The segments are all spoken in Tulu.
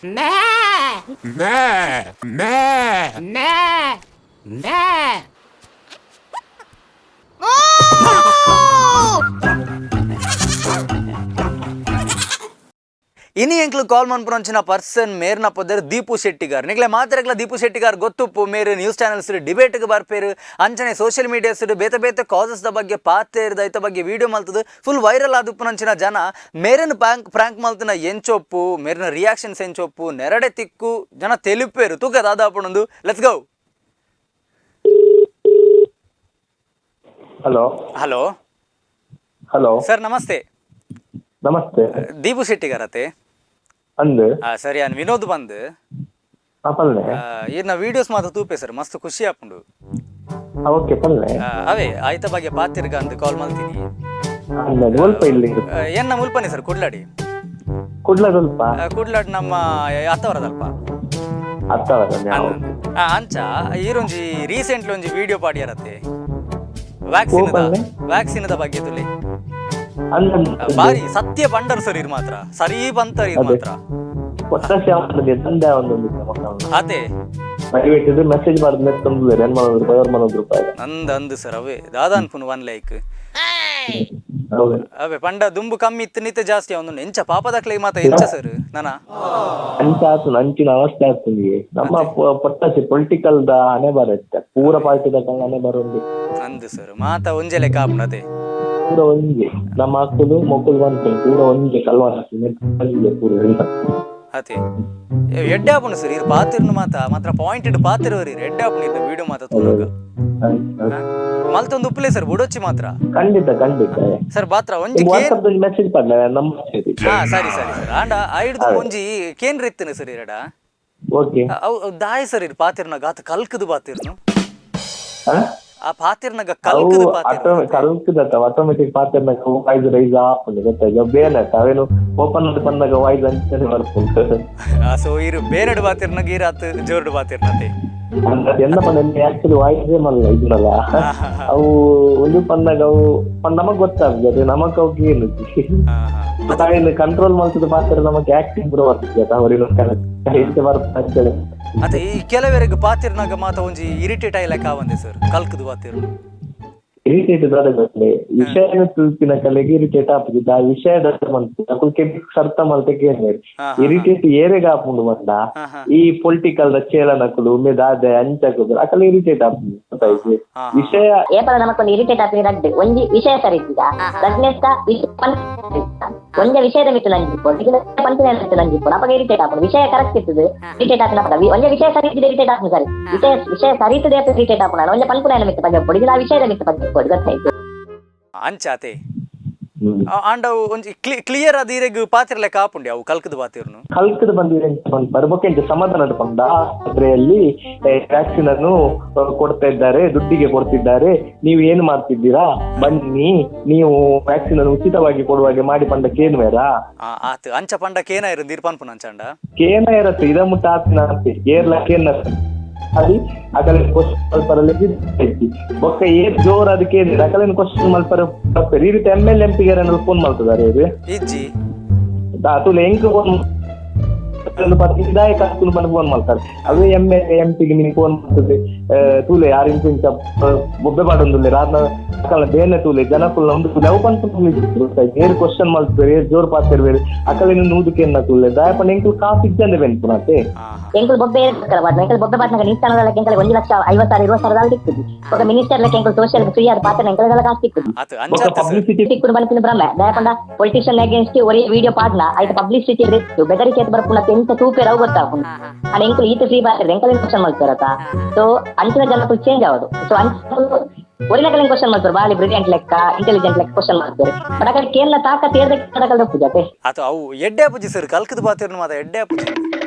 Meh. Meh. Meh. ಇನಿ ಎಂಕ್ಲು ಕಾಲ್ ಮನ್ಪುನಂಚಿನ ಪರ್ಸನ್ ಮೇರ್ನ ಪೊದರ್ ದೀಪು ಶೆಟ್ಟಿ ಗಾರ್. ನಿಕ್ಲೆ ಮಾತೆರೆಗ್ಲ ದೀಪು ಶೆಟ್ಟಿ ಗಾರ್ ಗೊತ್ತುಪ್ಪು. ಮೇರ್ ನ್ಯೂಸ್ ಚಾನೆಲ್ಸ್ ಡಿಬೇಟ್ಗೆ ಬರ್ಪೇರು, ಅಂಚನೆ ಸೋಷಿಯಲ್ ಮೀಡಿಯಾಸ್ ಬೇತೆ ಬೇತೆ ಕಾಸಸ್ the ಬಗ್ಗೆ ಪಾತೇರ್ದ ಐತ ಬಗ್ಗೆ ವಿಡಿಯೋ ಮಲ್ತದು ಫುಲ್ ವೈರಲ್ ಆದುಪ್ಪುನಂಚಿನ ಜನ. ಮೇರನ್ ಪ್ರಾಂಕ್ ಪ್ರಾಂಕ್ ಮಲ್ತಿನ ಎಂಚೊಪ್ಪು, ಮೇರಿನ ರಿಯಾಕ್ಷನ್ಸ್ ಎಂಚೊಪ್ಪು, ನೆರಡೆ ತಿಕ್ಕು ಜನ ತೆಲಿಪೇರು ತೂಕ ದಾದಾಪುಣಂದು. Let's go. Hello. Hello. Hello. Sir namaste. Namaste. Deepu ಶೆಟ್ಟಿಗಾರತೆ? ಅಂದ್. ಸರಿ, ನಾನು ವಿನೋದ್ ಬಂದ್. ಪಲ್ಲೆ. ಈರ್ನ ವಿಡಿಯೋಸ್ ಮಾತ್ರ ತೂಪೆ ಸರ್, ಮಸ್ತ್ ಖುಷಿ ಆಪುಂಡು. ಓಕೆ, ಪಲ್ಲೆ. ಅವೇ ಆಯ್ತ ಬಗ್ಗೆ ಪಾತಿರ್ಗ ಅಂದ್ ಕಾಲ್ ಮಲ್ತೀನಿ. ಅಂದ್, ಒಲ್ಪ ಇಲ್ಲಿ? ಎನ್ನ ಮುಲ್ಪನೆ ಸರ್, ಕುಡ್ಲಾಡಿ. ಕುಡ್ಲದಲ್ಪ? ಕುಡ್ಲಾಡಿ, ನಮ್ಮ ಅತ್ತವರದಲ್ಪ. ಅತ್ತವರ. ಅಂಚ ಈರೊಂಜಿ ರೀಸೆಂಟ್ಲಿ ಒಂಜಿ ವಿಡಿಯೋ ಪಾಡಿಯರತ್ತೆ, ವ್ಯಾಕ್ಸಿನ್ ಪಲ್ಲೆ? ವ್ಯಾಕ್ಸಿನ್ the ಬಗ್ಗೆ ತುಲಿ. ಅಂದ್. ಬಾರಿ ಸತ್ಯ ಬಂಡರ್ ಸರ್, ಇರ್ ಮಾತ್ರ ಸರಿ ಬಂತರ್ ಇರ್ ಮಾತ್ರ. ಒತ್ತಾಸೆ ಅವನದು ತಂದೆ ಅವನೊಂದು. ಅದೇ. ಪ್ರೈವೇಟ್ ಇದು ಮೆಸೇಜ್ ಮಾಡಿದ ಮೇಲೆ ತಂದಿದ್ದಾರೆ, ಏನ್ ಮಾಡೋದು, ಬಯೋರ್ ಮಾಡೋದು ರೂಪಾಯಿ. ನಂದ್ ಅಂದು ಸರ್, ಅವೇ ದಾದಾ ಅನ್ಪುನು ಒನ್ ಲೈಕ್. ಹೌದು. ಅವೇ ಪಂಡ ದುಂಬು ಕಮ್ಮಿ ಇತ್ತು, ನಿತ್ತೆ ಜಾಸ್ತಿ ಅವನು. ಎಂಚ ಪಾಪದಕ್ಲೆ ಮಾತ ಎಂಚ ಸರ್ ನಾನ? ಅಂಚ ಆತು, ಅಂಚಿನ ಅವಸ್ಥೆ ಆಗ್ತದೆ. ನಮ್ಮ ಪೊಟ್ಟಾಸಿ ಪೊಲಿಟಿಕಲ್ the ಹಣೆ ಬರುತ್ತೆ, ಪೂರ ಪಾರ್ಟಿದ ಹಣೆ ಬರುಂದು. ಅಂದು ಸರ್, ಮಾತ ಒಂಜೆ ಲೆಕ್ಕ ಆಪುಂಡು ಅದೇ. ಪೂರ ಒಂಜೆ, ನಮ್ಮ ಅಕ್ಕಲು ಮೊಕ್ಕಲು ಬಂತು, ಪೂರ ಒಂಜೆ ಕಲ್ವಾನ ಒಂಜೆ ಪೂರ ಎಲ್ಲ. ಅದೇ, ಎಡ್ಡೆ ಆಪುಂಡು ಸರ್. ಇರ್ ಪಾತಿರ್ನು ಮಾತ ಮಾತ್ರ ಪಾಯಿಂಟೆಡ್ ಪಾತಿರೋರಿ, ಎಡ್ಡೆ ಆಪುಂಡು ಇರ್ನ ವಿಡಿಯೋ ಮಾತ ತೂನಗ. ಆಯ್ತು. ಮಲ್ತೊಂದು ಉಪ್ಪುಲೆ ಸರ್, ಬುಡೊಚ್ಚಿ ಮಾತ್ರ. ಖಂಡಿತ ಖಂಡಿತ. ಸರ್, ಬಾತ್ರ ಒಂಜಿ ಕೇನ್ ವಾಟ್ಸಪ್ ಮೆಸೇಜ್ ಪಡ್ಲ ನಮ್ಮ. ಹಾ, ಸರಿ ಸರಿ ಸರ್. ಆಂಡ ಐಡ್ದು ಒಂಜಿ ಕೇಂದ್ರ ಇತ್ತನೆ ಸರ್ ಇರಡ. ಓಕೆ. ಅವು ದಾಯ ಸರ್, ಇರ್ ಪಾತಿರ್ನಾಗ ಆತ ಕಲ್ಕದು ಪಾತಿರ್ನು. ಆ ಪಾತಿರ್ನಾಗ ಅವು ಕಲ್ಕದು ಪಾತಿರ್ನು. ಕಲ್ಕದತ್ತ ಆಟೋಮೆಟಿಕ್ ಪಾತೆರ್ನಾಗ ವಾಯ್ಸ್ ರೈಸ್ ಆಪುಂಡು, ಗೊತ್ತಾಯ್ತು? ಬೇನೆ ಅವೇನು ಓಪನ್ ಬಂದಾಗ ವಾಯ್ಸ್ ಅಂಚನೆ ಬರ್ಪುಂಡು. ಸೊ ಇರು ಬೇರೆಡು ಪಾತಿರ್ನಾಗ ಇರಾತ್ ಜೋರ್ಡು ಪಾತಿರ್ನತೆ. ಅಂದ್ರೆ ಎಂದ ಪಂಡ ಆಕ್ಚುಲಿ ವಾಯ್ಸೇ ಮಲ್ಲ ಇದ್ರಲ್ಲ, ಅವು ಒಂದು ಪಂದಾಗ ಅವು ನಮಗ್ ಗೊತ್ತಾಗ್ತದೆ, ನಮಕ್ ಅವಕ್ಕೆ ಏನು ಕಂಟ್ರೋಲ್ ಮಾಡ್ತದ ಪಾತ್ರ, ನಮಗ್ ಆಕ್ಟಿಂಗ್ ಕೂಡ ಬರ್ತದೆ, ಅವರಿನ ಎಂತ ಬರ್ತದೆ ಅಂತೇಳಿ. ಅದೇ, ಈ ಕೆಲವರಿಗೆ ಪಾತಿರ್ನಾಗ ಮಾತ ಒಂಜಿ ಇರಿಟೇಟ್ ಆಯ್ಲಕ್ಕ ಆವಂದೆ ಸರ್, ಕಲ್ಕದು ಪಾತಿರ್ನು. ಇರಿಟೇಟ್ ದಾದ ವಿಷಯ ತಿಳ್ಪಿನ ಕಲೆಗೆ ಇರಿಟೇಟ್ ಆಪುಜಿ. ಆ ವಿಷಯದ ಮಂತ್ ಅಕುಲ್ ಕೆಬಿ ಸರ್ತ ಮಲ್ತೆ ಕೇಂದ್ರ. ಹಾ, ಇರಿಟೇಟ್ ಏರೆಗ್ ಆಪುಂಡು ಮಂಡ, ಹಾ, ಹಾ. ಈ ಪೊಲಿಟಿಕಲ್ ದ ಚೇಲನಕುಲು ಉಮೆ ದಾದೆ ಅಂಚಕುಲು ಅಕಲ್ ಇರಿಟೇಟ್ ಆಪುಂಡು, ಗೊತ್ತಾಯ್ತು? ಹಾ, ಹಾ. ವಿಷಯ ಏಪಲ ನಮಕೊಂದು ಇರಿಟೇಟ್ ಆಪಿನ ರಡ್ಡ್ ಒಂಜಿ ವಿಷಯ ಸರಿ ಇತ್ತಿದ, ರಡ್ನೆಸ್ತ ವಿಷಯ ಒಂಜ ವಿಷಯದ ಮಿತ್ತು ನಂಜಿಪ್ಪು ಪಂಪಿನ ಮಿತ್ತು ನಂಜಿಪ್ಪು ಅಪಗ ಇರಿಟೇಟ್ ಆಪುಂಡು. ವಿಷಯ ಕರೆಕ್ಟ್ ಇರ್ತದೆ, ಇರಿಟೇಟ್ ಆಪಿನ ಅಪಗ ಒಂಜ ವಿಷಯ ಸರಿ ಇದ್ದಿದ್ದು ಇರಿಟೇಟ್ ಆಪುಂಡು ಸರಿ. ವಿಷಯ ವಿಷಯ ಸರಿ ಇರ್ತದೆ ಅಪ್ಪ ಇರಿಟೇಟ್ ಆಪುಂಡು. ಒಂಜ ಪನ್ಪುನ ಮಿತ್ತು ಪಂಜ ಪೊಡಿ, ಆ ವಿಷಯದ ಮಿತ್ತು ಪಂಜ ಪೊಡಿ, ಗೊತ್ತಾಯ್ತು? ಅಂಚಾತೆ. ಆಂಡ ಅವು ಒಂಜಿ ಕ್ಲಿಯರ್ ಆದ ಇರೆಗ್ ಪಾತಿರ್ ಲೆಕ್ಕ ಆಪುಂಡಿ ಅವು ಕಲ್ಕದು ಪಾತಿರ್ನು. ಕಲ್ಕದ ಬಂದಿದೆ ಅಂತ ಪನ್ಪರ್ ಬೊಕ್ಕ ಎಂಚ ಸಮಾಧಾನ ಪಂಡ, ಆಸ್ಪತ್ರೆಯಲ್ಲಿ ವ್ಯಾಕ್ಸಿನ್ ಅನ್ನು ಕೊಡ್ತಾ ಇದ್ದಾರೆ, ದುಡ್ಡಿಗೆ ಕೊಡ್ತಿದ್ದಾರೆ, ನೀವು ಏನು ಮಾಡ್ತಿದ್ದೀರಾ, ಬನ್ನಿ ನೀವು ವ್ಯಾಕ್ಸಿನ್ ಅನ್ನು ಉಚಿತವಾಗಿ ಕೊಡುವಾಗೆ ಮಾಡಿ ಪಂಡ ಕೇನ್ವೇರ. ಆತು, ಅಂಚ ಪಂಡ ಕೇನ ಇರು ನೀರ್ ಪನ್ಪುನ ಅಂಚಾಂಡ. ಕೇನ ಇರತ್ತೆ ಇದ ಮುಟ್ಟ ಆತಿನ ಏರ್ಲ ಕೇನ ಅದು ಅಕಲೆ ಕ್ವಶನ್ ಮಲ್ಪರಲ್ಲಿ ಐತಿ. ಬೊಕ್ಕ ಏರ್ ಜೋರ್ ಅದಕ್ಕೆ ಏನಿದೆ, ಅಕಲೇನು ಕ್ವಶನ್ ಮಲ್ಪರ ಬರ್ತಾರೆ. ಈ ರೀತಿ M L M P phone ಮಾಡ್ತಿದ್ದಾರೆ ಇವ್ರು. ಇಜ್ಜಿ. ಅತುಲೆ ಎಂಕ್ ಫೋನ್ ಇದಾಯ ಕಲ್ಪುನು ಬಂದು ಫೋನ್ ಮಾಡ್ತಾರೆ. ಅವೇ M L M ಪಿಗೆ ನಿಮ್ಗೆ ಫೋನ್ ಮಾಡ್ತದೆ, ತೂಲೆ ಯಾರು ಇಂಚ ಇಂಚ ಬೊಬ್ಬೆ ಪಾಡೊಂದುಲ್ಲೆ ರಾತ್ನ ಅಕಲ್ನ ಬೇನೆ ತೂಲೆ, ಜನಕುಲ್ನ ಒಂದು ತೂಲೆ ಅವು ಪನ್ಪುನ ಗೊತ್ತಾಯ್ತು. ಏರ್ ಕ್ವಶನ್ ಮಲ್ತಾರೆ, ಏರ್ ಜೋರ್ ಪಾತೆರ್ ಬೇರೆ ಅಕಲಿನ ನೂದುಕೆನ್ನ ತೂಲೆ ದಾಯಪಂಡ ಎಂಕುಲು ಕಾಸು ಇಜ್ಜಂದೆ ಬೆನ್ಪುನತೆ. ಹಾ. ಎಂಕುಲು ಬೊಬ್ಬೆ ಏರ್ಬೇಕಲ್ಲ ಪಾಡ್ನ, ಎಂಕುಲು ಬೊಬ್ಬೆ ಪಾಡ್ನಾಗ ನಿಲ್ತಾನದ ಎಂಕುಲು 1,50,000 20,000 ದಾಲ್ ತಿಕ್ಕುದು. ఒక ಮಿನಿಸ್ಟರ್ ಲೆಕ್ಕ ಎಂಕುಲು ಸೋಷಿಯಲ್ ಫ್ರೀ ಆದ ಪಾತ್ರ ಎಂಕುಲು ಕಾಸು ತಿಕ್ಕುದು. ಆತು ಬೊಕ್ಕ ಅಂಚಾತ ಸರ್. ಪಬ್ಲಿಸಿಟಿ ತಿಕ್ಕುನು ಪನ್ಪಿನ ಭ್ರಮೆ ದಾಯಪಂಡ ಪೊಲಿಟಿಷಿಯನ್ ಅಗೇನ್ಸ್ಟ್ ಒರಿ ವಿಡಿಯೋ ಪಾಡ್ನ ಐತ ಪಬ್ಲಿಸಿಟಿ ಬೆದರಿಕೆ ಬರ್ಪುನ ಎಂತ ತೂಪೇರ ಅವು ಗೊತ್ತಾಪುಂಡು. ಅಂಡ್ ಎಂಕುಲು ಈತ ಫ್ರೀ ಪಾತ್ರ ಎಂಕುಲು ಕ್ವಶನ್ ಮಲ್ತಾರತ. ಸೊ ಅಂಚಿನ ಜನಕ್ಕೂ ಚೇಂಜ್ ಆವದು. ಸೊ ಅಂಚಿನ ಒರಿನಕಲಿನ ಕ್ವಶನ್ ಮಾಡ್ತಾರೆ, ಬಾಲಿ ಬ್ರಿಲಿಯಂಟ್ ಲೆಕ್ಕ ಇಂಟೆಲಿಜೆಂಟ್ ಲೆಕ್ಕ ಕ್ವಶನ್ ಮಾಡ್ತಾರೆ. ಬಟ್ ಅಕಡೆ ಕೇರಳ ತಾಕತ್ ಏರ್ದಕ್ಕೆ ಪೂಜಾತೆ. ಆತು, ಅವು ಎಡ್ಡೆ ಆಪುಜಿ ಸರ್, ಕಲ್ಕದು ಪಾತಿರ್ನು ಮಾತ ಎಡ್ಡೆ ಆಪುಜಿ.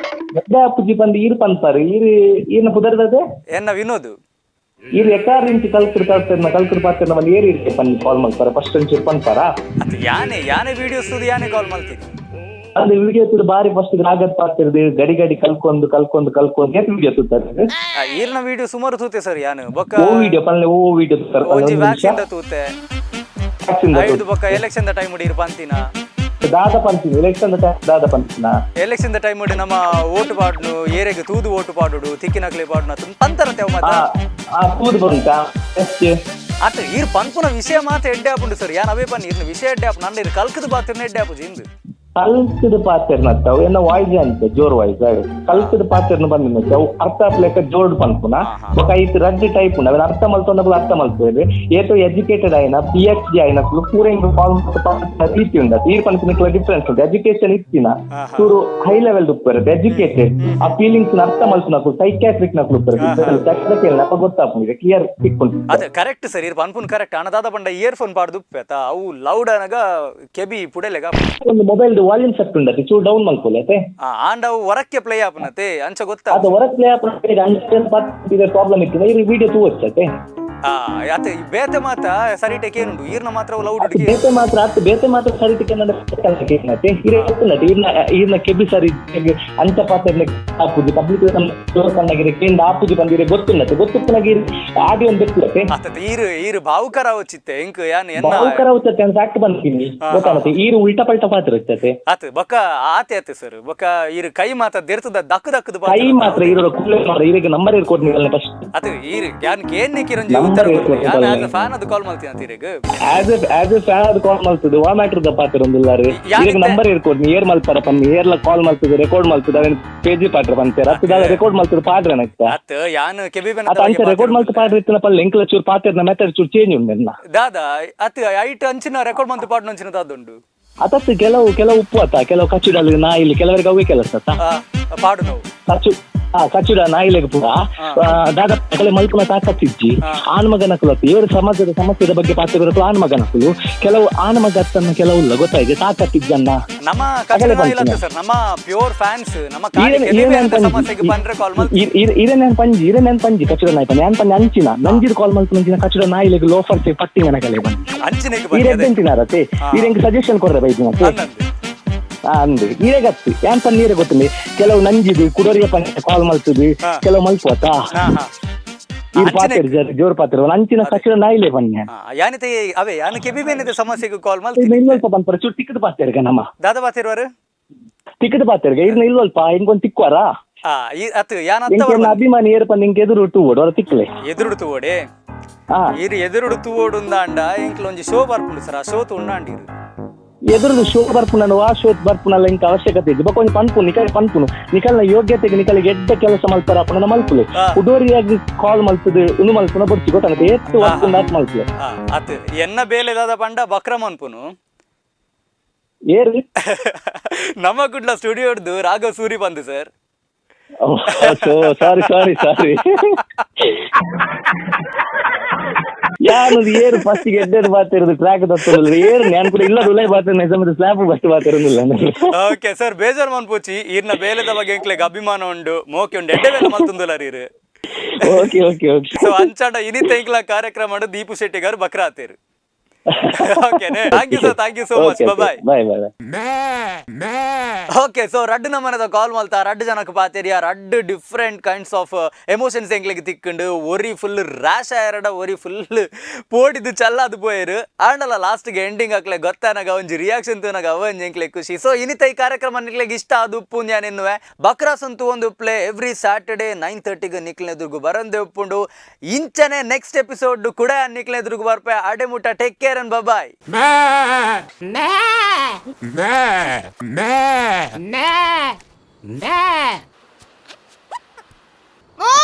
ಎಡ್ಡೆ ಅಪ್ಪುಜಿ ಬಂದು ಈರ್ ಪನ್ಪಾರು ಈರ್ ಈರ್ನ ಪುದರ್ದದೆ. ಎನ್ನ ವಿನೋದ್. ಈರ್ ಎಕಾರ್ ಇಂಚಿ ಕಲ್ಕುಡು ಕಲ್ತಿರ್ನ ಕಲ್ಕುಡು ಪಾತಿರ್ನ ಬಂದು ಏರ್ ಇರ್ಕೆ ಪನ್ ಕಾಲ್ ಮಲ್ಪಾರ ಫಸ್ಟ್ ಒಂಚೂರು ಪನ್ಪಾರ. ಆತು, ಯಾನೆ ಯಾನೆ ವಿಡಿಯೋಸ್ ಯಾನೆ ಕಾಲ್ ಮಲ್ತೀನಿ. ಅದು ವಿಡಿಯೋ ತುಡು ಬಾರಿ ಫಸ್ಟ್ ರಾಗದ್ ಪಾತಿರ್ದು ಗಡಿ ಗಡಿ ಕಲ್ಕೊಂದು ಕಲ್ಕೊಂದು ಕಲ್ಕೊಂದು ಏತ್ ವಿಡಿಯೋ ತುತ್ತಾರೆ? ಈರ್ನ ವಿಡಿಯೋ ಸುಮಾರು ತೂತೆ ಸರ್ ಯಾನು ಬೊಕ್ಕ. ಓ ವಿಡಿಯೋ ಪನ್ಲೆ, ಓ ವಿಡಿಯೋ ತುತ್ತಾರೆ? ಒಂಜಿ ವ್ಯಾಕ್ಸಿನ್ the ತೂತೆ. ವ್ಯಾಕ್ಸಿನ್ ಐದು ಬೊಕ್ಕ election the time ಇರ್ ಪಂತಿನ. ದಾದ ಪಂಚಿನ ಎಲೆಕ್ಷನ್ ದಾದ ಪಂಚಿನ ಎಲೆಕ್ಷನ್ ದ ಟೈಮ್ ನಮ್ಮ ಓಟು ಪಾಡ್ನು ಏರೆಗ್ ತೂದು ಓಟು ಪಾಡುಡು ತಿಕ್ಕಿನಕ್ಲೆ ಪಾಡುನ ಪಂತರ ತೇವ ಮಾತ. ಆ ತೂದು ಬಂತ ಎಷ್ಟು? ಅತ್ತ ಈರ್ ಪನ್ಪುನ ವಿಷಯ ಮಾತ್ರ ಎಡ್ಡೆ ಆಪುಂಡು ಸರ್. ಯಾನ್ ಅವೇ ಪನ್ ಇರ್ನ ವಿಷಯ ಎಡ್ಡೆ ಆಪು, ನನ್ನ ಇರ್ ಕಲ್ಕದ ಬಾತಿರ್ನ ಎಡ್ಡೆ ಆಪುಜಿ ಇಂದು. ಕಲ್ತದ ಪಾತೆರ್ನತ್ತ ಅವು ಎನ್ನ ವಾಯ್ಸ್ ಅಂತ ಜೋರ್ ವಾಯ್ಸ್ ಕಲ್ತದ ಪಾತೆರ್ನ ಬಂದಿನ ಅವು ಅರ್ಥ ಆಪ್ಲೆಕ್ಕ ಜೋರ್ಡ್ ಪನ್ಪುನ. ಬೊಕ ಐತ್ ರಡ್ಡ್ ಟೈಪ್ ಉಂಡು. ಅವೆನ್ ಅರ್ಥ ಮಲ್ತೊಂಡಪುಲ ಅರ್ಥ ಮಲ್ಪುವೆರ್. ಏತೋ ಎಜುಕೇಟೆಡ್ ಆಯಿನ ಪಿಎಚ್ ಡಿ ಆಯಿನ ಪೂರ ಇಂಕ್ ಕಾಲ್ ರೀತಿ ಉಂಡು. ಈರ್ ಪನ್ಪಿನಕ್ಲ ಡಿಫ್ರೆನ್ಸ್ ಉಂಟು. ಎಜುಕೇಶನ್ ಇತ್ತಿನ ಚೂರು ಹೈ ಲೆವೆಲ್ ಉಪ್ಪುವೆರ್, ಎಜುಕೇಟೆಡ್ ಆ ಫೀಲಿಂಗ್ಸ್ ಅರ್ಥ ಮಲ್ಪುನಕುಲು ಸೈಕ್ಯಾಟ್ರಿಕ್ ನಕುಲು ಉಪ್ಪುವೆರ್. ಕೇಳ ಅಪ್ಪ ಗೊತ್ತಾಪುಂಡು, ಕ್ಲಿಯರ್ ತಿಕ್ಕುಂಡು. ಅದೇ ಕರೆಕ್ಟ್ ಸರ್, ಇರ್ ಪನ್ಪುನ್ ಕರೆಕ್ಟ್. ಅಣದಾದ ಪಂಡ ಇಯರ್ ಫೋನ್ ಪಾಡ್ದು ಉಪ್ಪೆತ ಅವು ಲೌಡ್ ಅನಗ ಕೆಬಿ ಪುಡೆಲೆಗ. ಒಂದು ಮೊಬೈಲ್ ವಾಲ್ಯೂಮ್ ಸೆಟ್ ಉಂಡತೆ, ಚೂರು ಡೌನ್ ಮಲ್ಪೊಲೆ ಅತೆ. ಆಂಡ ಅವು ಹೊರಕ್ಕೆ ಪ್ಲೇ ಆಪುನತೆ ಅಂಚ ಗೊತ್ತಾ? ಅದು ಹೊರಗೆ ಪ್ಲೇ ಆಪುನ ಪ್ರಾಬ್ಲಮ್ ಇತ್ತು. ಈ ವಿಡಿಯೋ ತೂವಚ್ಚತೆ. ಅತ್ತೆ ಬೇತೆ ಮಾತ ಸರಿ ಟೇಕೇನುಂಡು ಈರ್ನ ಮಾತ್ರ ಲೌಡ್. ಬೇತೆ ಮಾತ್ರ ಅತ್ತು ಬೇತೆ ಮಾತ್ರ ಸರಿ ಟೇಕೆ ಹಿರೇ ಗೊತ್ತುಂಡತೆ. ಈರ್ನ ಈರ್ನ ಕೆಬಿ ಸರಿ ಅಂಚ ಪಾತೆರ್ನ ಆಪುಜಿ ಪಬ್ಲಿಕ್ ಕಣ್ಣಗಿರಿ ಕೇಂದ್ರ ಆಪುಜಿ ಬಂದಿರೆ ಗೊತ್ತುಂಡತೆ. ಗೊತ್ತುಪ್ಪನಗಿರಿ ಆಡಿಯೋ ಒಂದು ಬೆಕ್ಕುಲತೆ. ಅತ್ತ ಈರು ಈರು ಭಾವುಕರ ಚಿತ್ತೆ ಎಂಕ್ ಯಾನ್ ಎನ್ನ ಭಾವುಕರ ಉಚ್ಚತೆ ಅಂತ ಆಕ್ಟ್ ಬಂತೀನಿ ಗೊತ್ತಾನತೆ. ಈರು ಉಲ್ಟಾ ಪಲ್ಟಾ ಪಾತ್ರ ಇರ್ತತೆ. ಆತ್ ಬೊಕ್ಕ ಆತೆ ಆತೆ ಸರ್, ಬೊಕ್ಕ ಈರು ಕೈ ಮಾತ ದೆರ್ತದ ದಕ್ಕು ದಕ್ಕದ. ಕೈ ಮಾತ್ರ ಈರೋಡ ಕೂಲೆ ಮಾತ್ರ. ಈರಿಗೆ ನಂಬರ್ ಇರ್ ಕೊಡ್ನಿ ಫಸ್ಟ್. ಅತ್ ಈರು ಯಾನ್ ಕೇನ್ನೆ ಕಿರಂಜಿ ಉತ್ತರ ಯಾನ್ ಆಸ್ ಫ್ಯಾನ್ ಅದು ಕಾಲ್ ಮಲ್ತೀನಿ ಅಂತ ಈರೆಗ್. ಆಸ್ ಎ ಫ್ಯಾನ್ ಅದು ಕಾಲ್ ಮಲ್ತದೆ ವಾ ಮ್ಯಾಟರ್ the ಪಾತ್ರ ಒಂದಿಲ್ಲಾರು. ಈರಿಗೆ ನಂಬರ್ ಇರ್ ಕೊಡ್ನಿ ಏರ್ ಮಲ್ಪರ ಪನ್ನಿ ಏರ್ಲ ಕಾಲ್ ಮಲ್ತದೆ ರೆಕಾರ್ಡ್ ಮಲ್ತದೆ ಅವೇನ್ ಪೇಜಿ ಪಾತ್ರ ಪಂತೇರ್ ಅತ್ತ ದಾದ ರೆಕಾರ್ಡ್ ಮಲ್ತದೆ ಪಾಡ್ರೆ ನಕ್ತ. ಅತ್ ಯಾನ್ ಕೆಬಿ ಬೆನ ಅತ್ತ ಅಂಚ ರೆಕಾರ್ಡ್ ಮಲ್ತ ಪಾಡ್ರೆ ಇತ್ತಿನ ಪಲ್ಲ ಎಂಕಲ ಚೂರು ಪಾತೆರ್ನ ಮೆಥಡ್ ಚೂರು ಚೇಂಜ್ ಉಂಡೆನ್ನ. ದಾದಾ ಅತ್ ಐಟ್ ಅಂಚಿನ ರೆಕಾರ್ಡ್ ಮಂತ್ ಪಾಡ್ನ ಅಂಚಿನ ದಾದುಂಡು. ಅತತ್ತು ಕೆಲವು ಕೆಲವು ಉಪ್ಪು ಅತ್ತ ಕೆಲವು ಕಚ್ಚುಡಲ್ ನಾಯಿಲಿ ಕೆಲವರಿಗೆ ಅವೇ ಕೆಲಸ ಅತ್ತ ಪಾಡು ನೋವು ಕಚ್ಚು ಕಚ್ಚುಡ ನಾಯಿಲೆಗ್ ಪೂರ ದಾದ ಕಲೆ ಮಲ್ಪುನ ತಾಕತ್ತಿಜ್ಜಿ. ಆನ್ಮಗನಕುಲತ್ತು ಇವರು ಸಮಾಜದ ಸಮಸ್ಯೆದ ಬಗ್ಗೆ ಪಾತ್ರ ಬರಕು ಆನ್ಮಗನಕುಲು ಕೆಲವು ಆನ್ಮಗ ತನ್ನ ಕೆಲವು ಇಲ್ಲ ಗೊತ್ತಾಯ್ತು ತಾಕತ್ತಿಜ್ಜನ್ನ. ನಮ್ಮ ಸರ್ ನಮ್ಮ ಪ್ಯೂರ್ ಫ್ಯಾನ್ಸ್ ನಮ್ಮ ಇರೇ ಪಂಜಿ ಇರೇ ನೆನ್ ಪಂಜಿ ಕಚ್ಚುಡ ನಾಯಿ ಪಂಜಿ ಯಾನ್ ಪಂಜಿ ಅಂಚಿನ ನಂಜಿದ ಕಾಲ್ ಮಲ್ಪುನ ಕಚ್ಚುಡ ನಾಯಿಲೆಗ್ ಲೋಫರ್ ಪಟ್ಟಿಂಗನ ಕಲೆ ಬಂದು ಇರೆಂತಿನಾರತೆ ಇರೆಂಗ್ ಸಜೆಷನ್ ಕೊರ್ರೆ ಬೈದಿನ ಅಂದು ಈರೇ ಗತ್ತು ಯಾನ್ ಪನ್ ನೀರೇ ಗೊತ್ತಿಲ್ಲ. ಕೆಲವು ನಂಜಿದು ಕುಡೋರಿಯ ಪನ್ ಕಾಲ್ ಮಲ್ತದು ಕೆಲವು ಮಲ್ಪುವತ್ತ ಈ ಪಾತ್ರ ಜೋರ್ ಪಾತ್ರ ಅಂಚಿನ ಕಚ್ಚಡ ನಾಯಿಲೆ ಪನ್ಯ ಯಾನಿತೆ ಅವೇ ಯಾನ ಕೆಬಿ ಬೇನಿದೆ ಸಮಸ್ಯೆಗೆ ಕಾಲ್ ಮಲ್ತ ಇಲ್ವಲ್ಪ ಪನ್ಪರ ಚೂರು ತಿಕ್ಕದ ಪಾತೆರ್ಗ ನಮ್ಮ ದಾದ ಪಾತಿರುವರು ತಿಕ್ಕದ ಪಾತೆರ್ಗ ಇರ್ನ ಇಲ್ವಲ್ಪ ಹಿಂಗೊಂದು ತಿಕ್ಕುವಾರ ಅತ್ತು ಯಾನ್ ಅತ್ತ ಅಭಿಮಾನಿ ಏರ್ಪ ನಿಂಗೆ ಎದುರು ತೂವೋಡು ಅವರ ತಿಕ್ಕಲೆ ಎದುರು ತೂವೋಡೆ ಇರು ಎದುರು ತೂವೋಡುಂದಾಂಡ ಎಂಕ್ಲ ಒಂಜಿ ಶೋ ಬರ್ಪುಂಡು ಸರ್. ಆ ಶೋ ತುಣ್ಣಾಂಡಿರು ಎದುರು ಶೋ ಬರ್ಪುನ ಆ ಶೋ ಬರ್ಪುನಲ್ಲ ಇಂಕ ಅವಶ್ಯಕತೆ ಇದ್ದು ಬೊಕ ಒಂಜಿ ಪನ್ಪು ನಿಕಲ್ ಪನ್ಪುನು ನಿಕಲ್ನ ಯೋಗ್ಯತೆಗೆ ನಿಕಲಿಗೆ ಎಡ್ಡ ಕೆಲಸ ಮಲ್ಪರ ಅಪುನ ಮಲ್ಪುಲೆ ಉಡೋರಿಯಾಗಿ ಕಾಲ್ ಮಲ್ತದು ಉಂದು ಮಲ್ಪುನ ಬೊಡ್ಚಿ ಗೊತ್ತಾಗುತ್ತೆ ಏತ್ ವರ್ಕ್ ಉಂಡು ಮಲ್ಪುಲೆ. ಅತ್ ಎನ್ನ ಬೇಲೆದಾದ ಪಂಡ ಬಕ್ರ ಮನ್ಪುನು ಏರು ನಮ್ಮ ಕುಡ್ಲ ಸ್ಟುಡಿಯೋಡ್ದು ರಾಘವ್ ಸೂರಿ ಬಂದು sir. ಸಾರಿ ಸಾರಿ ಸಾರಿ ಯಾರು ಏರು ಫಸ್ಟ್ ಎಡ್ಡೆಡ್ ಬಾತಿರೋದು ಟ್ರ್ಯಾಕ್ ತತ್ತಲ್ಲ ಏರು ನಾನು ಕೂಡ ಇಲ್ಲ ಉಲೈ ಬಾತಿರ ನಿಜಮದ ಸ್ಲ್ಯಾಬ್ ಫಸ್ಟ್ ಬಾತಿರೋದಿಲ್ಲ. ಓಕೆ ಸರ್ ಬೇಜಾರ್ ಮನ್ಪುಚಿ ಈರ್ನ ಬೇಲೆದ ಬಗ್ಗೆ ಎಂಕ್ಲೆಗ್ ಅಭಿಮಾನ ಉಂಡು ಮೋಕೆ ಉಂಡು ಎಡ್ಡೆ ಬೇಲೆ ಮಲ್ತುಂದುಲ್ಲ ರೀರು. ಓಕೆ ಓಕೆ ಓಕೆ ಸೊ ಅಂಚಾಡ ಇನಿತ ಎಂಕ್ಲ ಕಾರ್ಯಕ್ರಮ ದೀಪು ಶೆಟ್ಟಿ ಗಾರು ಬಕ್ರ ಆತೇರು. ಓಕೆನೆ thank you sir, thank you so much, bye bye bye. Okay so ರಡ್ಡು ನಮ್ಮನದ ಕಾಲ್ ಮಲ್ತ ರಡ್ಡು ಜನಕ್ಕೆ ಪಾತೆರಿಯ ರಡ್ಡು ಡಿಫ್ರೆಂಟ್ ಕೈಂಡ್ಸ್ ಆಫ್ ಎಮೋಷನ್ಸ್ ಎಂಕ್ಲೆಗ್ ತಿಕ್ಕಂಡು ಒರಿ ಫುಲ್ ರ್ಯಾಶ್ ಆಯರಡ ಒರಿ ಫುಲ್ ಪೋಡಿದ್ದು ಚಲ್ಲಾದು ಪೋಯರು ಆಂಡಲ ಲಾಸ್ಟ್ಗೆ ಎಂಡಿಂಗ್ ಹಾಕ್ಲೆ ಗೊತ್ತಾನಾಗ ಒಂಜಿ ರಿಯಾಕ್ಷನ್ ತೂನಾಗ ಅವಂಜಿ ಎಂಕ್ಲೆ ಖುಷಿ. ಸೊ ಇನಿತ ಈ ಕಾರ್ಯಕ್ರಮ ನಿಕ್ಲೆಗ್ ಇಷ್ಟ ಅದು ಉಪ್ಪು ಎನ್ನುವೆ ಬಕ್ರಾಸ್ ಅಂತೂ ಒಂದು ಪ್ಲೇ ಎವ್ರಿ ಸ್ಯಾಟರ್ಡೆ 9:30 ನಿಕ್ಲೆ ಎದುರುಗು ಬರಂದೆ ಉಪ್ಪುಂಡು. ಇಂಚನೆ ನೆಕ್ಸ್ಟ್ ಎಪಿಸೋಡ್ ಕೂಡ ನಿಕ್ಲೆ ಎದುರುಗು ಬರ್ಪೆ. ಅಡೆ ಮುಟ್ಟ take care and bye. Meh. Meh. Meh. Meh. Meh. Oh!